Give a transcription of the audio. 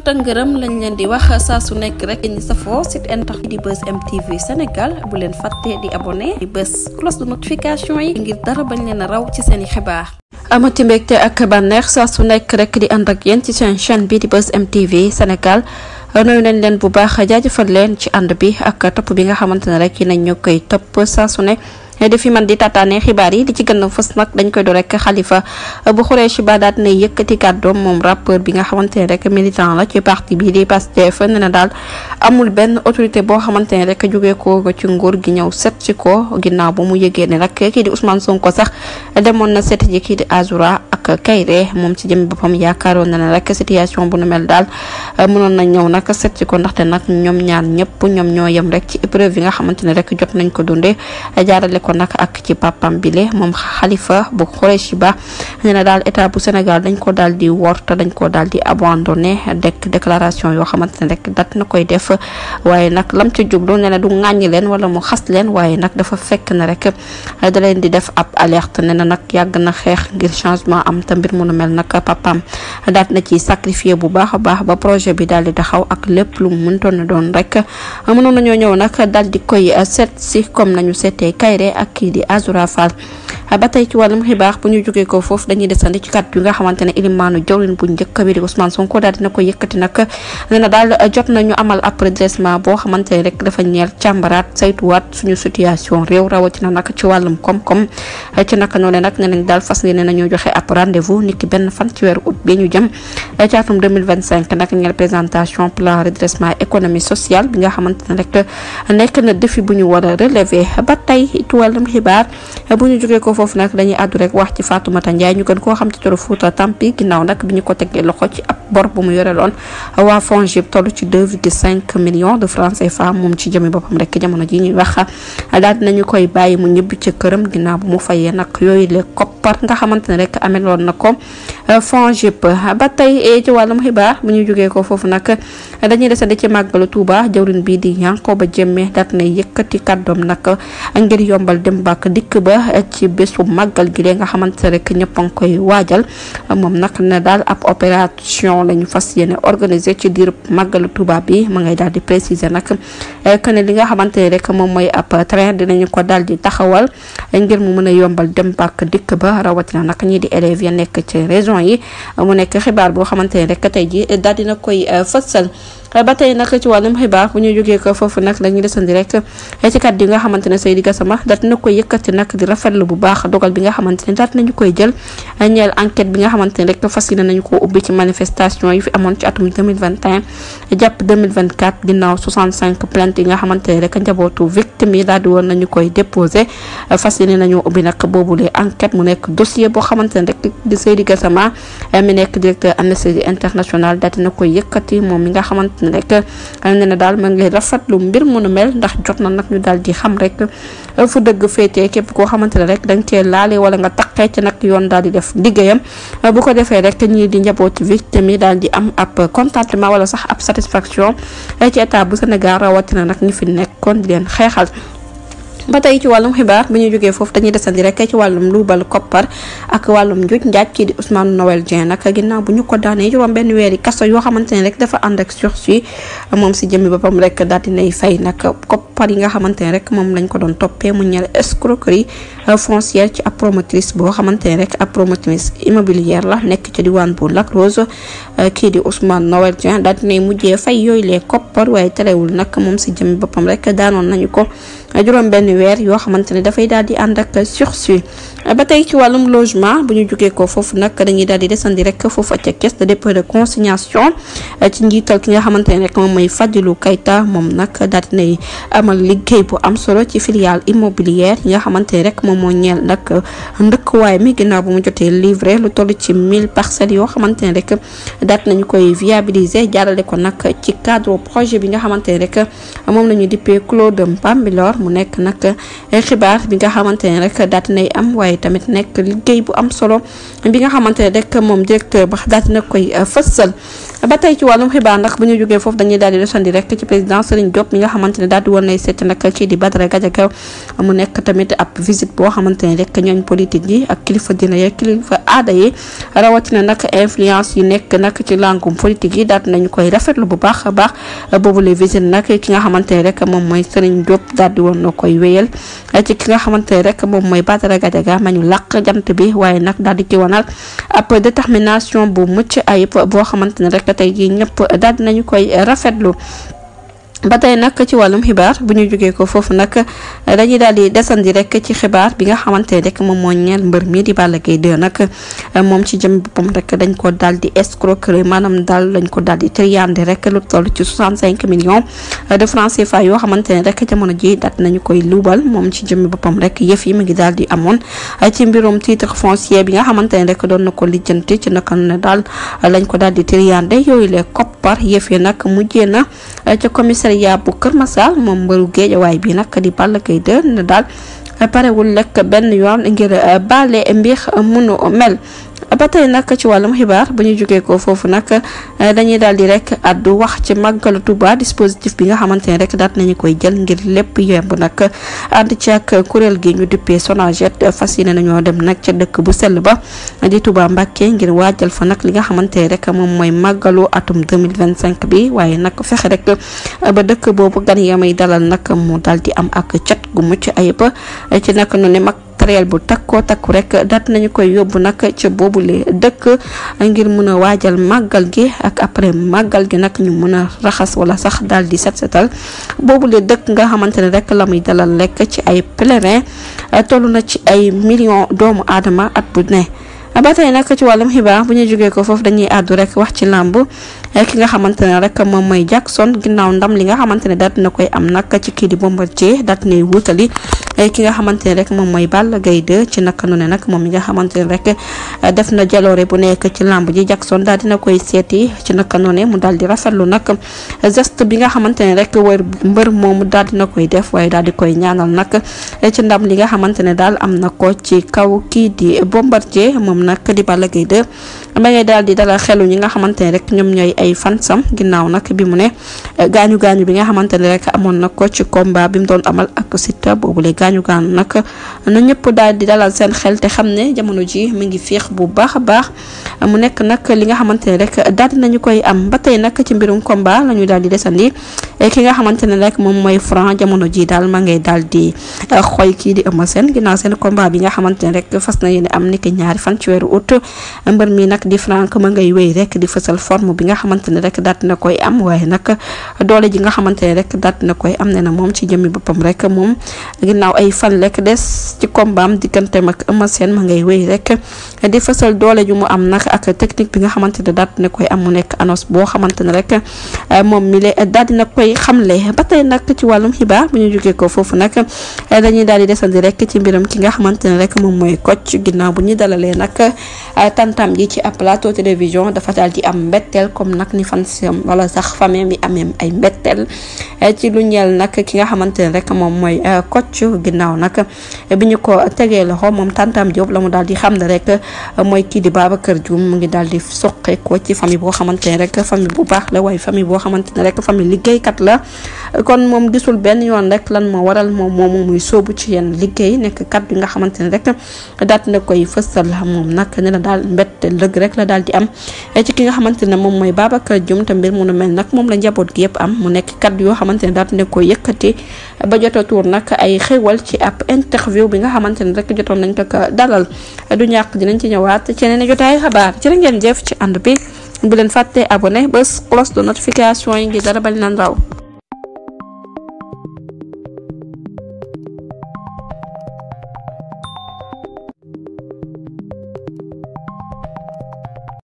tëngërëm lañ leen di wax saa su nekk rek ñi safoo site internet di Buzz M TV Sénégal bu leen fàtte di abonné di bës cloche de notification yi ngir dara bañ leen a raw ci seeni xibaar. amati mbégte ak bànneex saa su nekk rek di ànd ak yéen ci seen chaîne bi di Buzz M TV Sénégal nuyu nañ leen bu baax jaajëfal leen ci ànd bi ak topp bi nga xamante ne rek nañ ñu koy topp saa su ne. di fi man di tataane xibaar yi di ci gën a fës nag dañ koy do rek Khalifa bu Khoureyssi Ba daal dina yëkkati kàddoom moom rappeur bi nga xamante ne rek militant la ci parti bi di Pastef ne na daal amul benn autorité boo xamante ne rek jógee ko ci nguur gi ñëw set ci ko ginnaaw ba mu yëgee ne rek kii di Ousmane Sonko sax demoon na seet ji kii di Azoura ak Kayré moom ci jëmi boppam yaakaaroon na ne rek situation bu nu mel daal mënoon na ñëw nag seet ci ko ndaxte nag ñoom ñaar ñëpp ñoom ñoo yem rek ci épreuve yi nga xamante ne rek jot nañ ko dundee jaarale ko nag ak ci papam bile moom Khalifa bu Khoureyssi Ba nee na daal état bu Sénégal dañ ko daal di wor te dañ ko daal di abandonné déclaration yoo xamante ne rek dat na koy def waaye nag lam ca jublu nee na du ŋàññi leen wala mu xas leen waaye nag dafa fekk na rek da leen di def ab alerte nee na nag yàgg na xeex ngir changement am te mbir mu nu mel nag papam daat na ci sacrifié bu baax a baax ba projet bi daal di taxaw ak lépp lu mu mëntoon na doon rek mënoon nañoo ñëw nag daal di koy seet si comme nañu seetee Kayré ak kii di Azoura Fall ba tey ci wàllum xibaar bu ñu jógee ko foofu dañuy desandi ci kàddu yi nga xamante ne ilimaanu jawrin bu njëkk bi di Ousmane Sonko daal dina ko yëkkati nag nee na daal jot nañu amal ab redressement boo xamante ne rek dafa ñeel càmbaraat saytuwaat suñu situation réew rawatina nag ci wàllum koom-koom ci naka noonu nag nee nañ daal fas yéene nañoo joxe ab rendez-vous niki benn fan ci weeru août bi ñu jëm ci atum 2025 nag ñeel présentation plan redressement économie sociale bi nga xamante ne rek nekk na défi bu ñu war a relever ba tey ci wàllum xibaar bu ñu jógee ko foofu nag dañuy àddu rek wax ci Fatoumata Ndiaye ñu gën koo xam ci turu Fouta Tampi ginnaaw nag bi ñu ko tegee loxo ci ab bor bu mu yore loon waa FONGIP toll ci 2,5 millions de francs CFA moom ci jëmi boppam rek jamono ji ñuy wax daal dinañu koy bàyyi mu ñibbi ci këram ginnaaw bu mu fayee nag yooyu le koppar nga xamante ne rek ameloon na ko FONGIP ba tey ci wàllum xibaar bu ñu jógee ko foofu nag dañuy desandi ci màggalu Touba jawrin bii di Yankoba Diémé daat na yëkkati kàddoom nag ngir yombal dem bak dikk ba ci bésu màggal gi lee nga xamante ne rek ñëpp a ngi koy waajal moom nag ne daal ab opération lañu fas yéene organiser ci diirub màggalu Touba bi ma ngay daal di préciser nag que ne li nga xamante ne rek moom mooy ab train dinañu ko daal di taxawal ngir mu mën a yombal dem bak dikk ba rawatina nag ñii di élèves ya nekk ci région yi mu nekk xibaar boo xamante ne rek tey ji daal dina koy fësal ba tey nag ci wàllum xibaar bu ñu jógee ko foofu nag dañuy desandi rek ci kàddu yi nga xamante ne Seydi Gassama daat na koy yëkkati nag di rafetlu bu baax dogal bi nga xamante ne daat nañu koy jël ñeel enquête bi nga xamante ne rek fas yéene nañu ko ubbi ci manifestation yi fi amoon ci atum 2021 jàpp 2024 ginnaaw 65 plainte yi nga xamante ne rek njabootu victime yi daal di woon nañu koy déposé fas yéene nañu ubbi nag boobulee enquête mu nekk dossier boo xamante ne rek di Seydi Gassama mi nekk directeur Amnesty International daat na koy yëkkati moom mi nga xamante rek nee na daal ma ngi rafetlu mbir mu nu mel ndax jot na nag ñu daal di xam rek fu dëgg féetee képp koo xamante ne rek danga cee laale wala nga taqee ci nag yoon daal di def liggéeyam bu ko defee rek ñii di njabooti victime yi daal di am ab contentement wala sax ab satisfaction ci état bu Sénégal rawatina nag ñi fi nekkoon di leen xeexal. ba tey ci wàllum xibaar bi ñu jógee foofu dañuy desandi rek ci wàllum luubal koppar ak wàllum njuuj njaaj kii di Ousmane Noël Dieng nag ginnaaw bu ñu ko daanee juróom benn weeri kaso yoo xamante ne rek dafa ànd ak sursis moom si jëmmi boppam rek daal dinay fay nag koppar yi nga xamante ne rek moom lañ ko doon toppee mu ñeel escroquerie foncière ci ab promotrice boo xamante ne rek ab promotrice immobilière la nekk ci diwaan bu Lac Rose kii di Ousmane Noël Dieng daal dinay mujjee fay yooyu les koppar waaye terewul nag moom si jëmmi boppam rek daanoon nañu ko juróom benn weer yoo xamante ne dafay daal di ànd ak sursis ba tey ci wàllum logement bu ñu jógee ko foofu nag dañuy daal di desandi rek foofu ca caisse de dépôt de consignation ci njiital ki nga xamante ne rek moom mooy Fadilou Keita moom nag daal di nay amal liggéey bu am solo ci filiale immobilière yi nga xamante ne rek moom moo ñeel nag ndëkkuwaay mi ginnaaw bu mu jotee livré lu toll ci 1000 parcelles yoo xamante ne rek daal nañu koy viabiliser jaarale ko nag ci cadre projet bi nga xamante ne rek moom la ñu dippee Claude Bambilor mu nekk nag xibaar bi nga xamante ne rek daal dinay am waaye tamit nekk liggéey bu am solo bi nga xamante ne rek moom directeur ba daal dina koy fësal ba tey ci wàllum xibaar ndax bu ñu jógee foofu dañuy daal di desandi rek ci président Serigne Diop mi nga xamante ne daal di woon nay seet nag kii di Badara Gadiaga mu nekk tamit ab visite boo xamante ne rek ñooñ politique yi ak kilifa dina yi kilifa aada yi rawatina nag influence yi nekk nag ci langum politique yi daal nañu koy rafetlu bu baax a baax boobu les visite nag ki nga xamante ne rek moom mooy Serigne Diop daal di woon na koy wéyal ci ki nga xamante ne rek moom mooy Badara Gadiaga ma ñu làq jant bi waaye nag daal di ci wanal ab détermination bu mucc ayib boo xamante ne rek tey jii ñëpp daal dinañu koy rafetlu. ba tey nag ci wàllum xibaar bu ñu jógee ko foofu nag dañuy daal di desandi rek ci xibaar bi nga xamante ne rek moom moo ñeel mbër mi di Balla Gaye 2 nag moom ci jëm boppam rek dañ ko daal di escroquerie maanaam daal lañ ko daal di triandé rek lu toll ci 65 millions de francs CFA yoo xamante ne rek jamono ji daat nañu koy luubal moom ci jëmmi boppam rek yëf yi mu ngi daal di amoon ci mbirum titre foncier bi nga xamante ne rek doon na ko lijjanti ci naka ne daal lañ ko daal di triandé yooyu les koppar yëf yi nag mujjee na ca commissariat bu Kër Massar moom mbëru Géejawaay bi nag di Balla Gaye 2 ne daal parewul lekk benn yoon ngir baale mbir munu mel. ba tey nag ci wàllum xibaar bu ñu jógee ko foofu nag dañuy daal di rek addu wax ci màggalu Touba dispositif bi nga xamante ne rek daat nañu koy jël ngir lépp yemb nag ànd ci ak kuréel gi ñu duppee Sonaget fas yéene nañoo dem nag ca dëkk bu sell ba di Touba Mbacké ngir waajal fa nag li nga xamante ne rek moom mooy màggalu atum 2025 bi waaye nag fexe rek ba dëkk boobu gan yamay dalal nag mu daal di am ak cat gu mucc ayib ci nag nu ne mag matériel bu takko takku rek daat nañu koy yóbbu nag ca boobule dëkk ngir mën a waajal màggal gi ak après màggal gi nag ñu mën a raxas wala sax daal di setal boobule dëkk nga xamante ne rek la muy dalal lekk ci ay pèlerin toll na ci ay millions doomu aadama at bu ne. ba tey nag ci wàllum xibaar bu ñu jógee ko foofu dañuy àddu rek wax ci làmb ki nga xamante ne rek moom mooy Jackson ginnaaw ndam li nga xamante ne daat na koy am nag ci kii di Bombardier daat nay wutali ki nga xamante ne rek moom mooy Balla Gaye 2 ci naka noonu nag moom mi nga xamante ne rek def na jaloore bu nekk ci làmb ji Jackson daal dina koy seeti ci naka noonu mu daal di rafetlu nag geste bi nga xamante ne rek wër mbër moomu daal dina koy def waaye daal di koy ñaanal nag ci ndam li nga xamante ne daal am na ko ci kaw kii di Bombardier moom nag di Balla Gaye 2 ba ngay daal di dalal xelu ñi nga xamante ne rek ñoom ñooy ay fansam ginnaaw nag bi mu ne gaañu bi nga xamante ne rek amoon na ko ci combat bi mu doon amal ak Siteu boobule gaañu nag na ñëpp daal di dalal seen xel te xam ne jamono ji mu ngi féex bu baax a baax mu nekk nag li nga xamante ne rek daal di nañu koy am ba tey nag ci mbirum combat la ñu daal di desandi ki nga xamante ne rek moom mooy Franc jamono ji daal ma ngay daal di xoy kii di Eumeu Sène ginnaaw seen combat bi nga xamante ne rek fas na yéene am niki ñaari fan ci weeru août mbër mi nag di Franc ma ngay wéy rek di fësal forme bi nga xamante ne rek daat na koy am waaye nag doole ji nga xamante ne rek daat na koy am ne na moom ci jëmmi boppam rek moom ginnaaw ay fan rek des ci combat am digganteem ak Eumeu Sène ma ngay wéy rek di fësal doole ju mu am nag ak technique bi nga xamante ne daat na koy am mu nekk annonce boo xamante ne rek moom mi le daal dina koy xamle ba tey nag ci wàllum xibaar bu ñu jógee ko foofu nag dañuy daal di desandi rek ci mbiram ki nga xamante ne rek moom mooy Kocc ginnaaw bu ñu dalalee nag tantam ji ci ab plateau télévision dafa daal di am mbetteel comme nag ni fan si wala sax famille bi amee ay mbetteel ci lu ñeel nag ki nga xamante ne rek moom mooy Kocc ginnaaw nag bi ñu ko tegee loxo moom tantam Diop la mu daal di xam ne rek mooy kii di Babacar Dioum mu ngi daal di soqe ko ci famille boo xamante ne rek famille bu baax la waaye famille boo xamante ne rek famille liggéeykat la kon moom gisul benn yoon rek lan moo waral moom muy sóobu ci yenn liggéey nekk kat bi nga xamante ne rek daat na koy fësal moom nag ne la daal mbett lëg rek la daal di am ci ki nga xamante ne moom mooy Babacar Dioum te mbir mu nu mel nag moom la njaboot gi yëpp am mu nekk kat yoo xamante ne daat na koy yëkkati ba jot a tuur nag ay xéwal ci ab interview bi nga xamante ne rek jotoon nañ ko dalal du ñàkk dinañ ci ñëwaat ci yeneen jotaay xabaar jërë ngeen jëf ci ànd bi bu leen fàtte abonné bés cloche de notification yi ngi dara bañ leen raw